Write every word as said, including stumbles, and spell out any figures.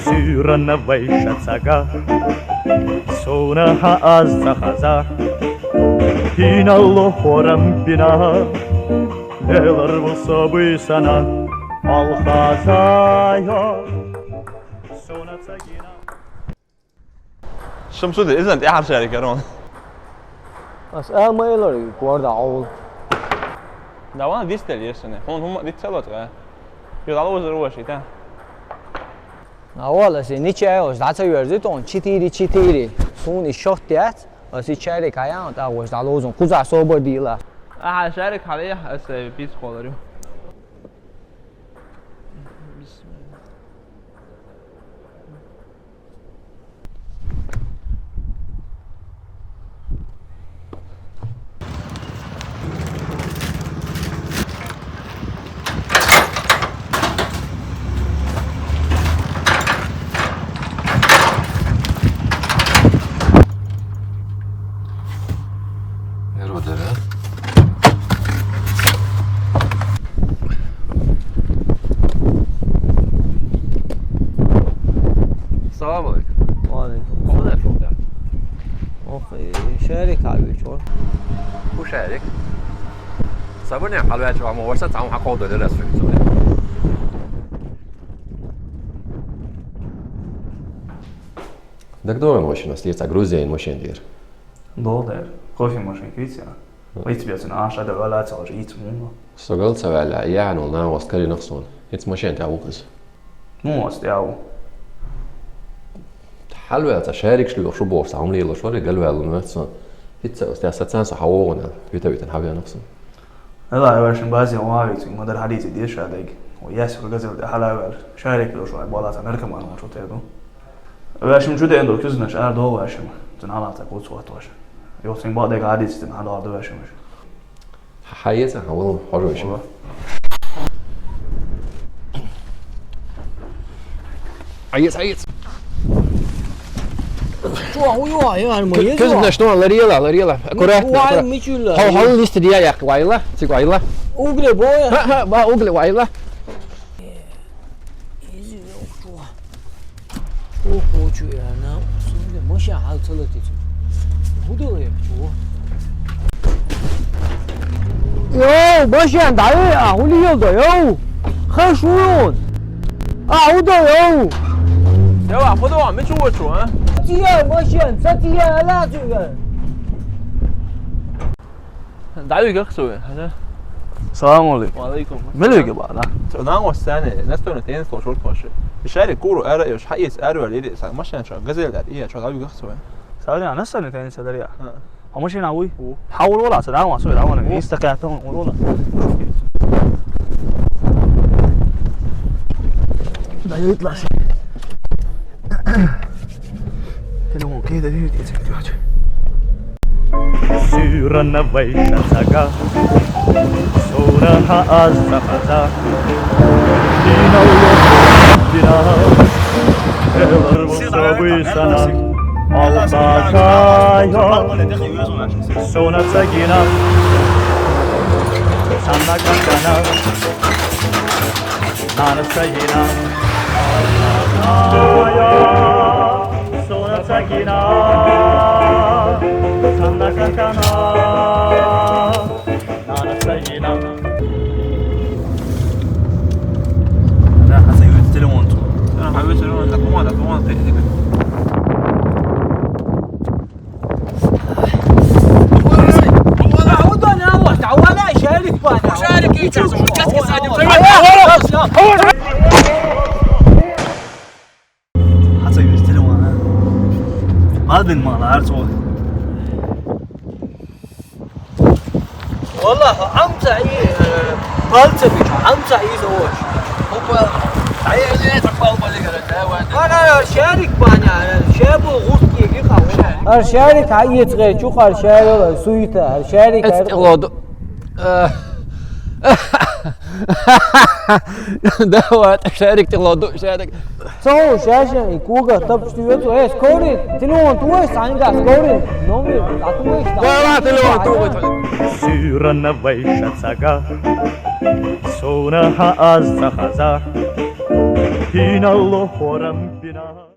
Суьйрана вай шацага, суна хьа аз ца хаза, хӀинал лохорам бина, лелар ву собуьйсана, алхазайо, суна цагина. Шамсудин, изан тӀехьа шарик арон. Ас эл ма элори, корда аул. Даван дистел есане. Хун хум дицелот га. Ё дало узруаши та. Авал асе ничего, сдаться верзит он четыре четыре. Суни шот яц, асе чари каян, та вож дало узун. Куза собор дила. Аха, шарик хали, асе бис холарю. Салам алейкум. Ва алейкум. Кому дай фунда? Ох, э, шарик алви чор. Ку шарик? Сабуне халвач ва мо варса там хакол додера сфиксуй. Так дорого машина, если это Грузия, машина дир. Доллар. Кофе машин квитя. Ва ицбецна аша да вала цалж ицмуна. Согал цавала, яну на ост кали нахсон. Иц машина та указ. Ну, ост яу. Халваца шарик шлю шу борса, ам лила шори галвала нахсон. Иц ост я сацан са хавона, вита витан хавя нахсон. Ала, я вашин базе уавит, мадар хадизи дешадаг. О, я сюр газел да халавал. Шарик ло шо, балата наркоман он шо терду. Вашим чуден до кюзнаш, ар до вашим. Тун халата куц ват ваш. Ё син баде гадис тун хадал до вашим. Хайца, хавал, хожо вашим. Айец, айец. Чё, уё, я, мы Кыз ездим. Знаешь, что, ларила, ларила. Аккуратно. Уай, аккуратно. Мы чё, ла? Хау, хау, лист дия, як, вайла, цик вайла. Угле боя. Ха, ха, ба, угле вайла. Изи, ё, чё? Чё хочу я, на, смотри, мы ща хал целый тетю. Буду я, чё? Йоу, машин, да, э, а, хули ёлдо, йоу? Хашун. А, удо, йоу. Йоу, а, подо, а, мы чё, чё, а? Сатия, машин, сатия, ала, чё? Дави, как сой, а? Салам алейкум. Ва алейкум. Мелеге бала. Чё, нам остане, настойно теннис, шорт, маши. Шари, куру, ара, ёш, хайс, ара, лили, са, машин, чё, газель, да, и, чё, дави, как сой. Сари, а, настойно теннис, да, я. А. А машина уй? У. Хавул вала, салам, а, сой, да, вала, у. Инста катон, вала. Да, я итлас. Телефон кеда, не видите, короче. Суьйрана вай шацага, суна хьа аз ца хаза, хӀинал лохорам бина, хӀинал ву собуьйсана, алхазайо, суна цагина, санна какана, нана цагина, алхазайо, суна цагина, санна какана. Балбин мала, арцо. Валлахь, амца и, э, пальцами, амца и зовоч. Опа. Ай, ай, ай, так пал, пал, ай, ай, ай. Ана, шарик баня, шабу гуртки, ги хаву. Ар шарик, ай, ецгай, чук ар шарик, суйта, ар шарик, ар Эцтилоду. Э. Давай, шарик, тилоду, шарик. Цо, шаша, и куга, тап, что я, э, скорый, телефон твой, санга, скорый, номер, а твой, что? Давай, телефон твой. Сюрана вайша цага, суна ха аз цахаза, пинало хорам пина.